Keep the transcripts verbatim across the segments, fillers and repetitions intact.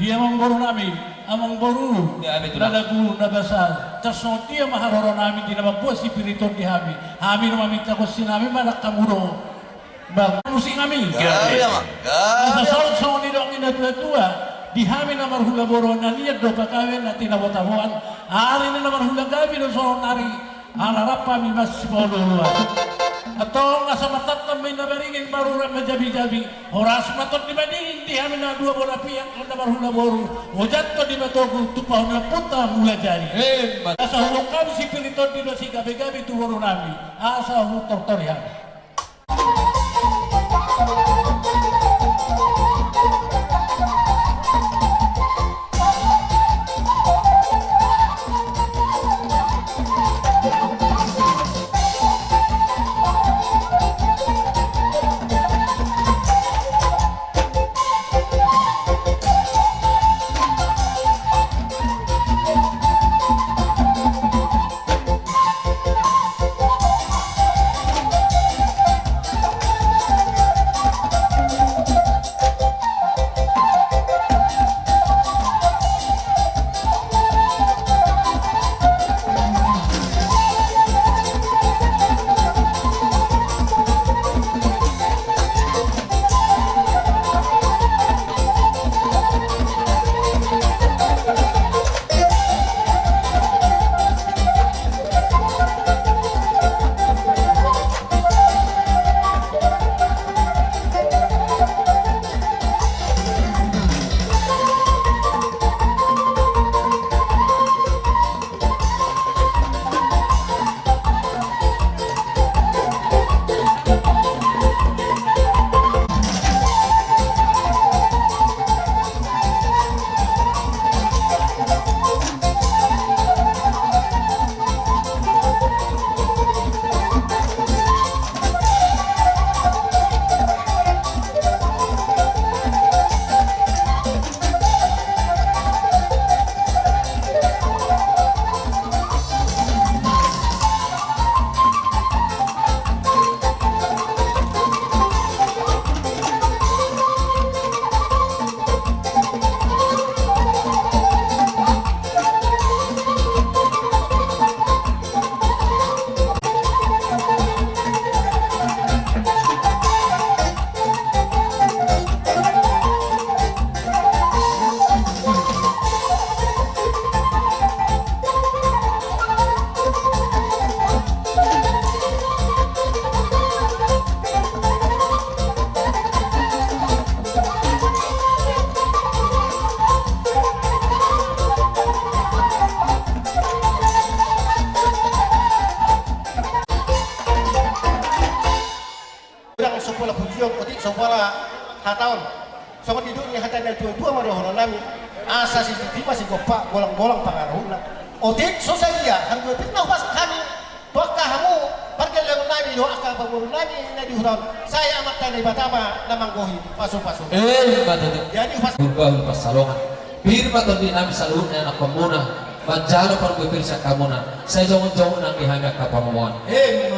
Dia amangboru nami, amangboru, na lagu na basa, tarsongon dia ma haroro nami di na mambuat sipir i tondi hami. Hami do maminta, songon i nami ma nang hamu do. Bang, musik nami. Asa saut songon nidok ni na tua-tua, di hami na marhula boru na nian do pagabe na tinabotaboan. Ari ni na marhula gabe do songon ari. Ala rap hami masipaolo-oloan. Antong asa martantan ma i na baringin, marurat ma jabi-jabi. Horas ma tondi madingin di hami na dua bola piak na marhula boru. Ojan tondi ma togu tumpahon ni ompunta Mulajadi. Asa huboan hami sipir i tondi dohot sigabe-gabe tu boru nami. Asa hutortori hami. Godang so pola pujion, otik so pola hataon. Songon nidok ni hata ni na tua-tua ma dohonon nami. Asa sititi ma sigompa, golang-golang pangarahutna. Otik so sadia, hamu otik na hupasahat hami. Tu angka hamu pargellengon nami dohot angka pamoruon nami na di huta on. Sai Amanta Debata ma na manggohi pasu-pasu. Emma tutu. Jadi hupasahat. Purba hupasalongan. Pir ma tondi nami saluhutna ianakhonmuna, manjalo parbue pir sian hamuna, sai jongjong nang di hami angka pangomoan.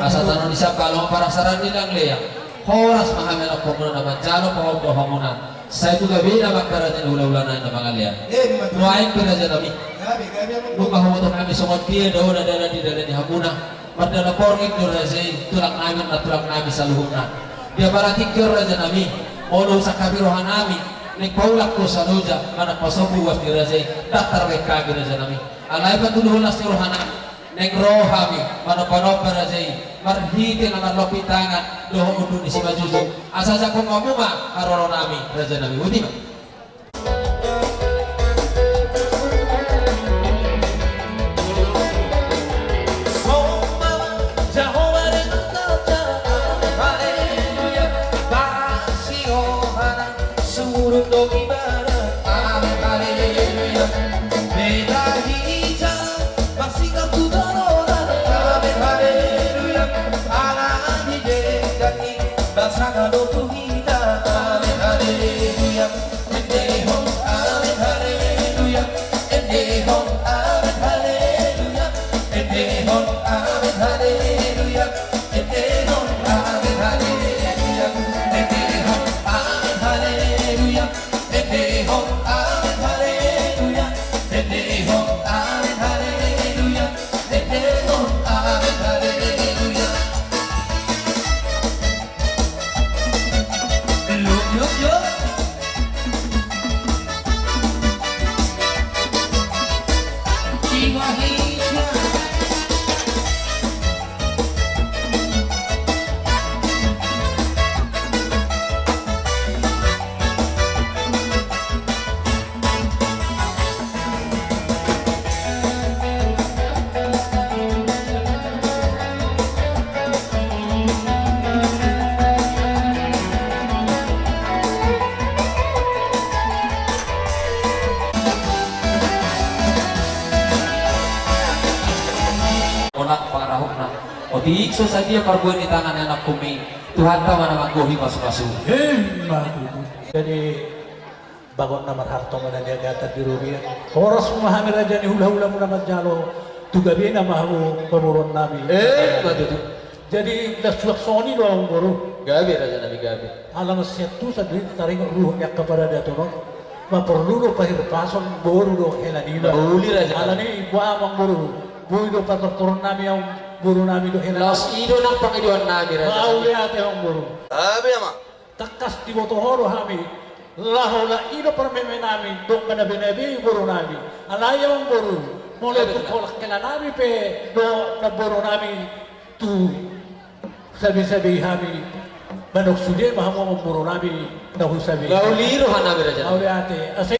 Asa tano ni sambalo parasaran ni nang lea, horas ma hami ianakhonmuna na manjalo pahompu hamuna, sai tu gabena ma angka raja ni hula-hula nami na mangalean. Nuaeng pe raja nami, nunga huboto hami songon dia do na dalan di dalan ni hamuna. Mardalan borngin do raja i, tulang nami, na tulang nami saluhutna. Di apala tingki on raja nami, molo husangkapi roha nami, naeng paulak ho saloja, manang pasombu uas ni raja i, ndang tarbahen hami raja nami. Alai patuluhon las ni roha nami, naeng ro hami, manomba-nomba raja i, marhite na marlompit tangan, dohot unduk ni simanjujung, asa jangkon hamu ma haroro nami raja nami. Boti ma. Di so sadia parbue ni tangan ni anakku i, Tuhanta ma na manggohi pasupasu. Emma tutu. Jadi, bagot na marharto ma na niagatan di robean. Horas ma hami raja ni hulahula muna manjalo, tu gabena ma hamu pamoruon nami. Emma tutu. Jadi, las suak soni do amang boru. Gabe raja nami gabe. Ala masian tu sadari taringot ruhut ni angka paradaton on. Ma porlu do pahirpason boru dohot hela ni iba. Uli raja. Ala ni i boa amang boru. Boi do patortoron nami amang boru nami dohot hela. Laos i do nang pangidoan nami raja. Mauliate amang boru. Gabe amang. Tangkas diboto ho do hami. Laho ala i do parmeme nami, dok manabe-nabe i boru nami. Alai amang boru. Molo tung holan hela nami pe do na boru nami. Tu sabe-sabe i hami, manuk sude ma hamu amang boru nami, na husabe. Lauli roha nami raja. Lauli ate, asa.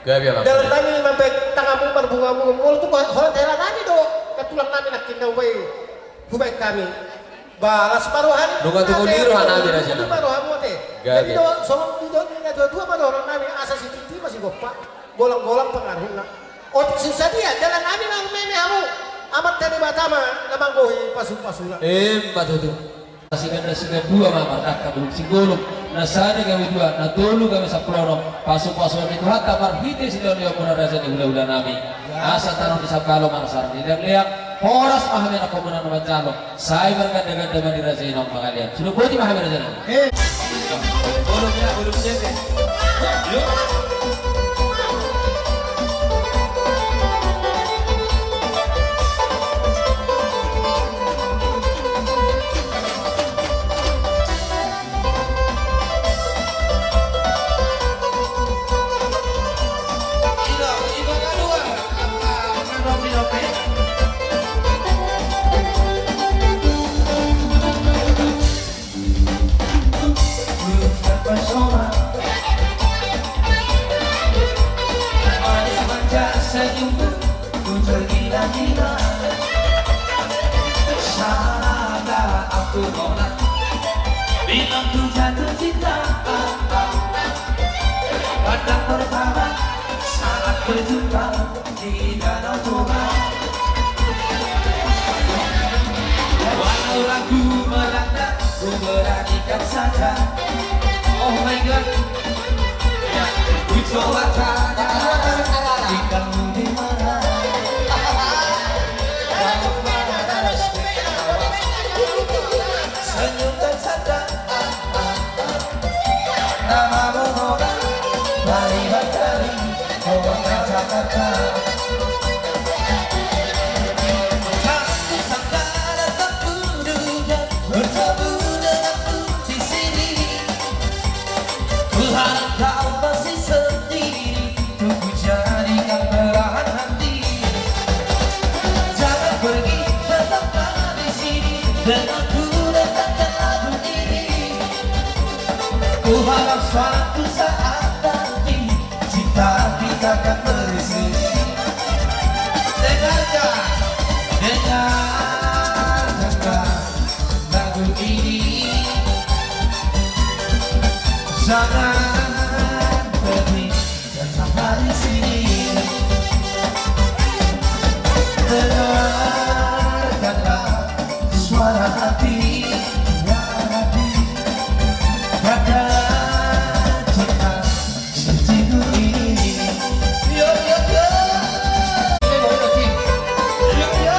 Gabe ma. Dalan nami mambahen tanganmu marbunga-bunga, molo tung holan hela nami do, na tulang nami nangkin na hubahen, hubahen hami. Ba las ma roha ni. Nunga tumuli roha nami, raja nami. Tumuli ma rohamu ate. Gabe. Jadi do, songon didok ni na tua-tua ma dohonon nami, asa sititi ma sigompa, golang-golang pangarahutna. Otik sian sadia, dalan nami mangumeme hamu, Amanta Debata ma na manggohi pasu-pasuna. Emma tutu. Siganda sigandua ma mardangka bulung singgolom, na sada gabe dua, na tolu gabe sampulu onom, pasu-pasuon ni Tuhanta marhite silehon ni ompunta raja ni hula-hula nami. Asa tanom di sambalo, marsarang di leang-leang, horas ma hami anakhonmuna na manjalo, sai marganda-ganda ma di raja i naung mangalean. Sude boti ma hami raja nami. Eh. Bolong ya, bolong jete. Yo. Bila ku jatuh cinta, pandang pertama saat berjumpa di Danau Toba. Walau ragu melanda, ku beranikan saja. Oh my God. Ku coba tanya, tinggalmu di mana? Kalau panas, senyum dan sandang. Namamu Mona, Bali Batari, kota Jakarta. Satu sangkala tak kuduga bertemu denganmu di sini. Kuharap kau masih sendiri. Ku jadikan belahan hati. Jangan pergi, tetaplah di sini. Denganku dengarkan lagu ini. Ku harap suatu saat nanti cinta kita akan berseri. Dengarkan, dengarkanlah lagu ini. Jangan pergi. Tetaplah di sini. Dengarkanlah suara hati. Kata cinta sejujur ini. Yo, yo, yo. Yo, yo.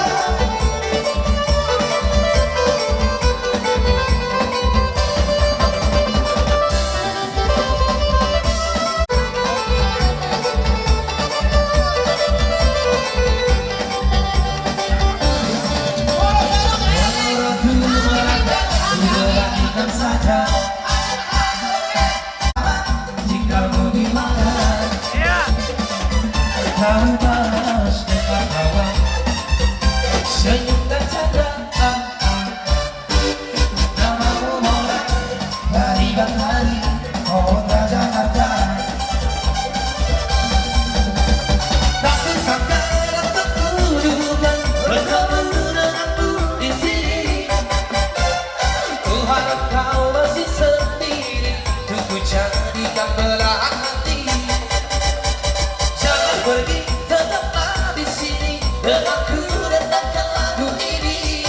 Senyum dan canda. Namamu Mona, Bali Batari, kota Jakarta. Tak kusangka dan tak kuduga bertemu denganmu di sini. Kuharap kau masih sendiri, ku jadikan belahan hati. Jangan pergi, tetaplah di sini. Denganku dengarkan lagu ini.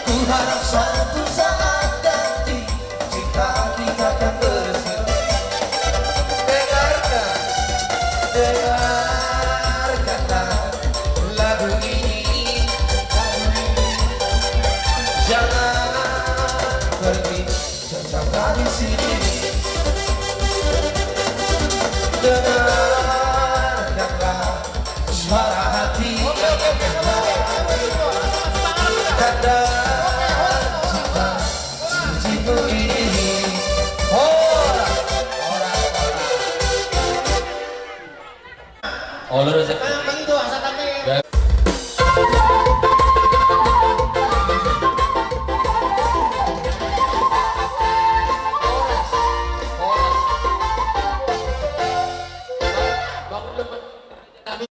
Ku harap suatu saat nanti cinta kita akan berseri. Dengarkan, dengarkanlah lagu ini. Jangan pergi, tetaplah di sini. Dengar